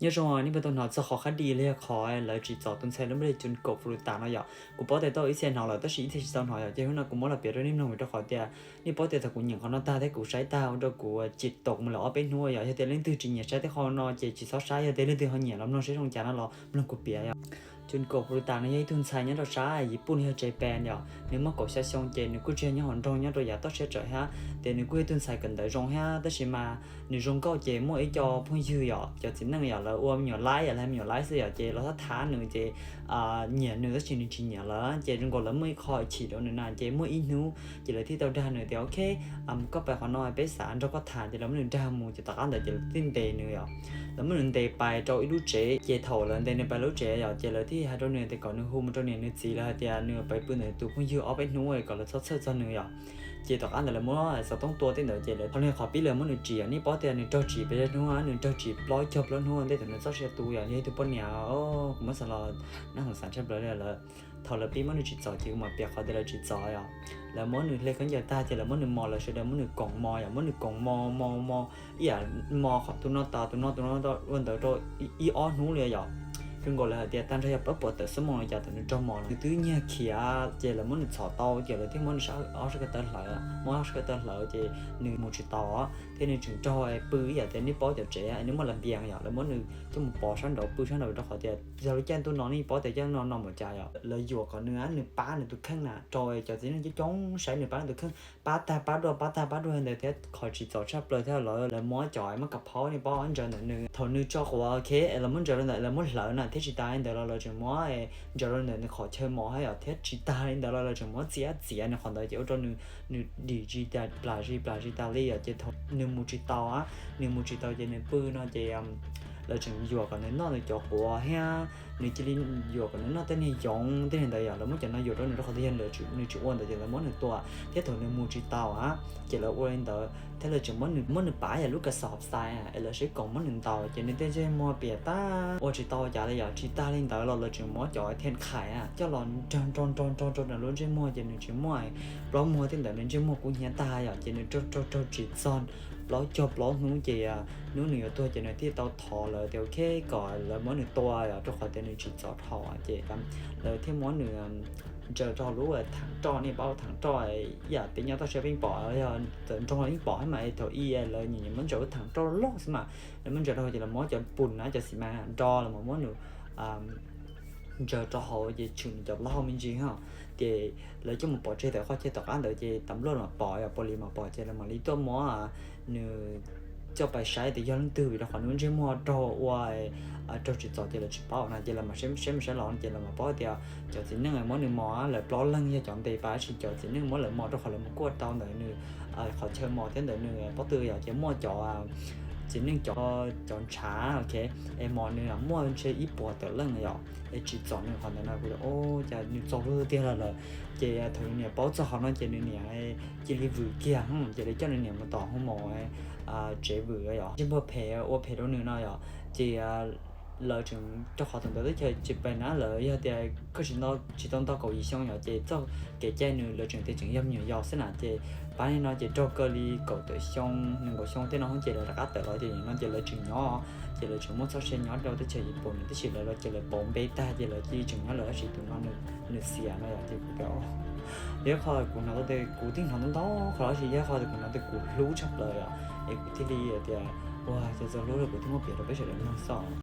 Nyob zoo, nej puas tau hnov txog qhov qhab di los yog qhov lawv tsim txom tus ntxhais lub npe li Jungkook Furuta no yom? Kuv paub tias tau ib txhia hnov lawm tab sis ib txhia tsis tau hnov yom, ces hnub no kuv muab los piav rau nej mloog vim rau qhov tias nej paub tias thaum kuv nyeem qhov no tag thiab kuv saib tag ua rau kuv tsis tau mus lawm ob peb hnub yom. Yog tias leej twg tsis nyiam saib tej qho no ces tsis txhob saib, yog tias leej twg ho nyiam los mloog seb zoo cas no los mloog kuv piav yom. Jungkook Furuta no yog ib tug ntxhais nyob rau sab Yis Pun yog Japan yom, nws muaj kaum xya xyoo ces nws kuj tsis yog nyob hauv nroog nyob rau yav toj siab tsawv thiab, ces nws kuj yog ib tug ntxhais kawm ntawv zoo thiab tab sis mas nws zoo nkauj ces muaj ib co phooj ywg yom, cov txiv neej yom, lawv ua me nyuam laib yom, lawv me nyuam laib xwb yom, ces lawv thab thab nws ces nyiam nws tab sis nws tsis nyiam lawv, ces zoo nkaus lawv muaj ib qho chim rau nws na, ces muaj ib hnub ces lawv thiaj tau dag nws tias ok, koj pais qhov no peb xav nrog koj tham, ces lawv muab nws dag mus ces tom qab ntawd ces lawv thiaj ntes nws yom. Lawv muab nws ntes pais rau ib lub tsev, ces thaum lawv ntes nws pais lub tsev yom, ces lawv thiaj hais rau nws tias kom nws hu mus rau niam nws txiv lawv hais tias nws pais pw ntawm tus phooj ywg ob peb hnub kom lawv txhob txhawj txog nws yom. Ces tom qab ntawd lawv muab xov tooj tua tej ntawd ces lawv, qhov no qhov pib lawv muab nws tsim yom, nej paub tias nws raug tsim pes tsawg hnub, nws raug tsim plaub caug plaub hnub ntej thaum nws txoj sia tu yom, yog ib tug poj niam, kuv muab xav los nab hoom xav tshaj plaws li lawm. Thaum lawv pib muab nws tsim txom ces kuv mam piav qhov tias lawv tsim txom yom. Lawv muab nws hle khaub ncaws tag ces lawv muab nws mos, lawv sawv daws muab nws koom mos yom, muab nws koom mos mos mos ib yam mos qhov tus no tas tus no tus no ua ntawd rau ib ob hnub li yom. Zoo nkaus lawv hais tias tag nrho yog plaub puas tawm xuab moos li cas thaum nws raug mos no, nws twb nyiag khiav ces lawv muab nws txhom tau ces lawv thiaj muab nws sab, ob sab ko taw hlawv, muab ob sab ko taw hlawv ces nws mus tsis tau thiab nws tseem raug pw ib yam tias nej paub cov tsev nws muaj las npias yom, lawv muab nws coj mus pov sab nraud pw sab nraud rau qhov tias yog lub caij ntuj no nej paub tias caij no no npaum cas yom, lawv yuam kom nws, nws pab nws tus kheej na rau cov txiv neej coob coob saib nws pab nws tus kheej, pab tag pab dua pab tag pab dua ntawd thiab qhov tsim txom tshaj plaws thiab lawv, lawv muab cov mab kas phaub nej paub ntsaws ntawm nws, thaum nws tso quav ok, lawv muab ntsaws rau ntawd, lawv muab hlawv na thiab tsis tas li ntawd los lawv tseem muab ntsaws rau ntawm nws qhov chaw mos thiab yom, thiab tsis tas li ntawd los lawv tseem muab txiav txiav nws qhov ntawd ces ua rau nws, nws dim tsis tas, plam tsis plam tsis tas li yom, ces thaum nws mus tsis tau, nws mus tsis tau ces nws pw no ces lawv tseem yuam kom nws noj nws cov quav thiab nws cia li yuam kom nws noj tej niag yoov tej niag ntawd yom, lawv muab cov no yuam rau nws rau qhov tias yog nws tsis ua ntawd ces lawv muab nws tua, thiab thaum nws mus tsis tau ces lawv ua li ntawd thiab lawv tseem muab nws, muab nws pav yam lub kas xos xais es lawv sib koom muab nws ntaus ces nws tej ntsej muag piam tag ua tsis tau cas li yom, tsis tas li ntawd los lawv tseem muab cov thiaj khais coj los nrog nrog nrog nrog rau nws lub ntsej muag ces nws tsis muaj plaub muag thiab ntawd, nws ntsej muag kub hnyiab tag yom, ces nws raug raug raug tsim txom plaub caug plaub hnub ces hnub nws yuav tuag ces nws thiaj tau thov lawv tias ok kom lawv muab nws tua yom, rau qhov tias nws tsim txom dhau ces lawv thiaj muab nws ntsaws rau lub theem roj, nej paub theem roj ib yam peb nyob toj siab peb pom, yog txawm nroog los yeej pom thiab mas thaum ub lawv nyiam nyiam muab ntsaws lub theem roj loj xwb mas, lawv muab ntsaws rau hauv ces lawv muab cov pum na cov xi mas do los mus muab nws ntsaws rau hauv ces tshwm nws cov plaub hau me ntsis ho, ces lawv coj mus pov tseg ntawm qhov chaw, tom qab ntawd ces tas npluaj los pom yom, pos lis mas pom ces lawv mam li tuaj muab nws coj pais saib tias yog leej twg vim rau qhov nws ntsej muag raug ua raug tsim txom ces lawv tsis paub na, ces lawv mam saib mus saib los ces lawv mam paub tias cov txiv neej muab nws mos lawv plaub leeg yog cov ntes pais, tab sis cov txiv neej muab lawv mos rau qhov lawv mus kuaj tau ntawm nws qhov chaw mos thiab ntawm nws pob tw yom, ces muaj cov txiv neej cov, cov ntshav ok, es mos nws muaj ntshe ib puas tawm leej yom, es tsim txom nws qhov ntawd na, kuv tias o, cas nws txaus luag tiag lawm. Ces thaum nws niam paub txog qhov no ces nws niam cia li vwm kiag, ces lawv coj nws niam mus tom hoo maum tsev vwm yom, ntsej muag phem ua phem rau nws no yom, ces lawv tseem, rau qhov thaum ntawd teb chaws Japan na, lawv yog tias koj tsis tau nto kaum yim xyoo yom, ces txoj kev cai nws lawv tseem tias tseem yog me nyuam yaus xwb na, ces pab li no ces raug kaw li kaum tawm xyoo nees nkaum xyoo tej no ces lawv rov qab tawm los ces no ces lawv tseem nyob, ces lawv tseem muaj txoj sia nyob rau teb chaws Yis Pus no, tab sis lawv los ces lawv pauv npe tag ces lawv cia li tseem nyob lawm, tab sis tus no nws xiam no yom, ces kuv tias yog qhov kuv hnov tias kuv thiaj hnov ntau ntau qhov, tab sis yog qhov tias kuv hnov tias kuv hlub tshaj plaws yom, es kuv thiaj li tias ua cas txog hlub li kuv thiaj muab piav rau peb sawv daws mloog xwb.